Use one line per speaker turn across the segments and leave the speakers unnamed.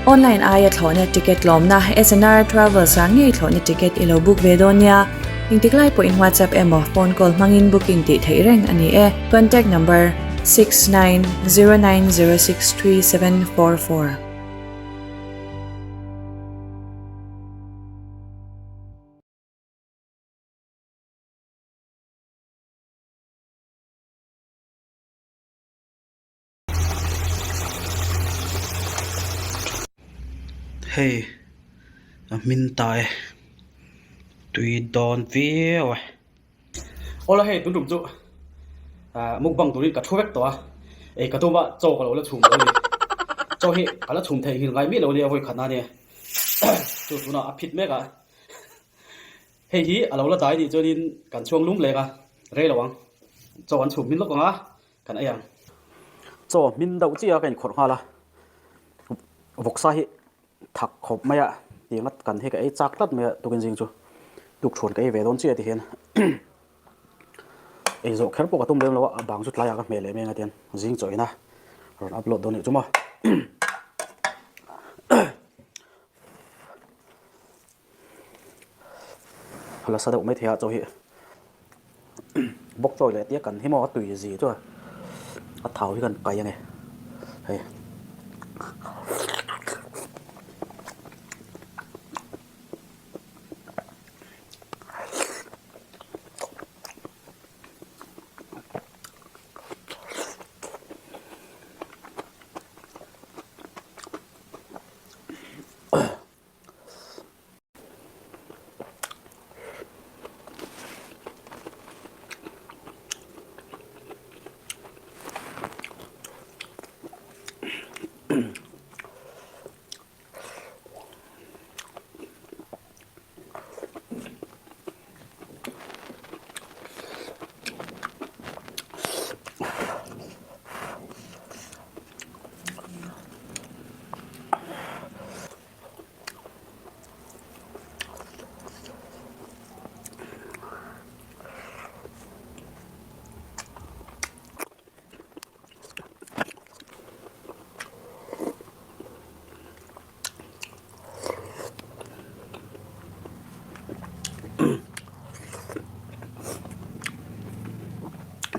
Online aia thlawhna ticket tlawmna SNR Travels ah ngei thlawhna ticket i lo book ve dawn nia. Engtik lai pawhin WhatsApp emaw phone call hmangin booking tih theih reng a ni e. Contact number, 6909063744.
Hei a hmin ta e tui dawn viau e awle hei tun tum chu ah mukbang turin ka thu vek tawh a ei ka tum a chaw ka lo la chhum lo a ni chaw hi ka la chhum theih nghilh ngai miah lo a nia vawi khat na ania chu tunah a phit mek a. Hei hi a lo la dai nih chuanin kan chhuang lum leng a, rei lo ang. Chaw an chhum hmin lawk ang a, kan ei ang. Chaw hmin deuh chiah a ka inkhawrh nghal a, vawksa hi thak khawp mai a, tiang a kan hi ka ei chak tlat mai a tukin zing chu tukṭhuan ka ei ve dawn chiah ti hian ei zawh kher pawh ka tum lem lo a, a bang chu tlaiah ka hmeh leh mai ang a tiang zing chaw ina rawn upload dawn nih chu maw. La sa deuh mai thei a chaw hi bawk chawi leh tia kan hi maw a tui zi chu a thau hi kan kai a ni hei.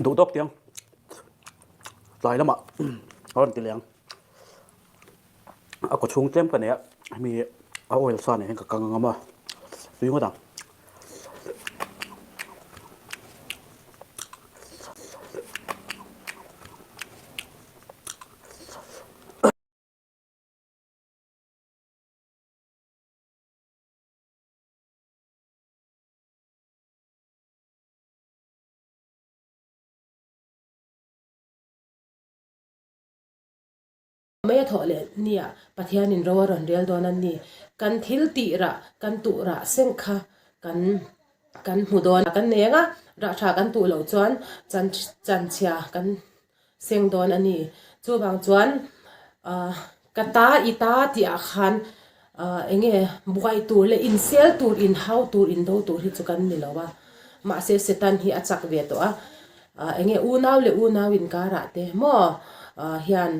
Duh tawk tiang tlai lamah a rawn ti leh ang. A kaw chhung tlem ka nei a hemi a oil sa nen hian ka kang angam a tui ngawt ang.
Mai a thawh leh nia, Pathianin ro a rawn rel dawn a ni. Kan thil tih rah, kan tuh rah seng kha kan kan hmu dawn a, kan nei ang a, rah tha kan tuh loh chuan chan chanchhia kan seng dawn a ni. Chuvang chuan ah ka ta i ta tih ah khan ah eng nge buai tur leh insel tur, inhau tur, indo tur hi chu kan ni lo a. Mahse Satan hi a chak ve tawh a, ah eng nge unau leh unau inkarah te maw ah hian.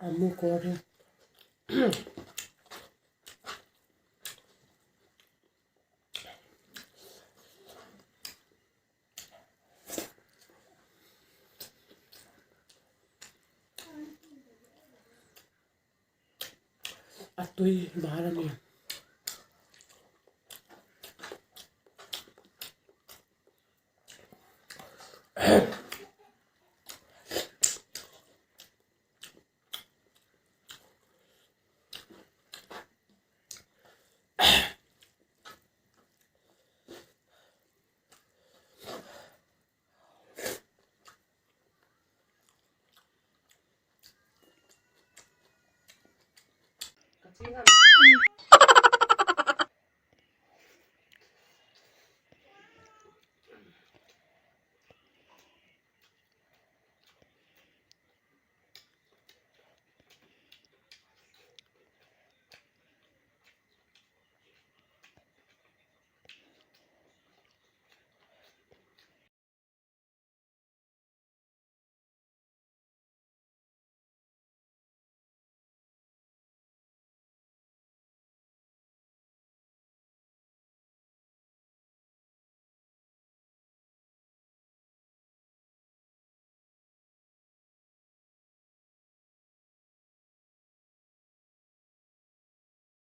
A mu kawr hi a tui bar a ni.